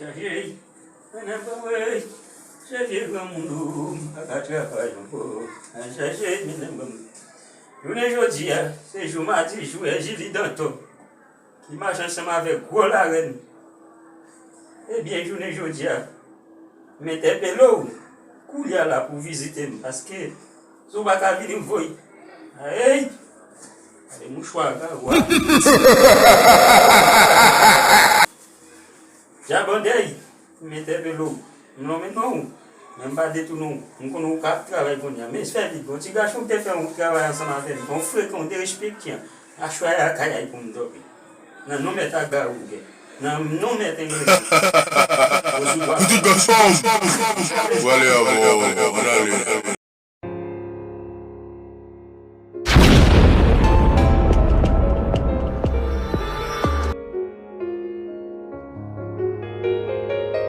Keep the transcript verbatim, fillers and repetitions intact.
Chache, mennen ban mwen, se vye granmoun ou, m pa ka travay ankò. Al chache, mennen ban mwen. Jounen jodi a, se jou madi, jou Èjili Dantò, ki mache ansanm avèk gwo larèn. Ebyen, jounen jodi a, m entèpele w koulye a la pou w vizite m, paske si w pa ka vini, m voye. Ayy! Gade mouchwa a, gade wa. Djabandèy, m entèpele w. M nonmen non w, men m pa detounen w. M konnen w ka ap travay kounye a. Men fè vit, gon ti gason ki te fè yon travay ansanm avè m, yon frekan, yon derespektyan. Achwaya kay a pou m dòmi. Nan non mèt Agarou gen. Nan non mèt Englè. Pou tout gason, m prale avè w, ann ale.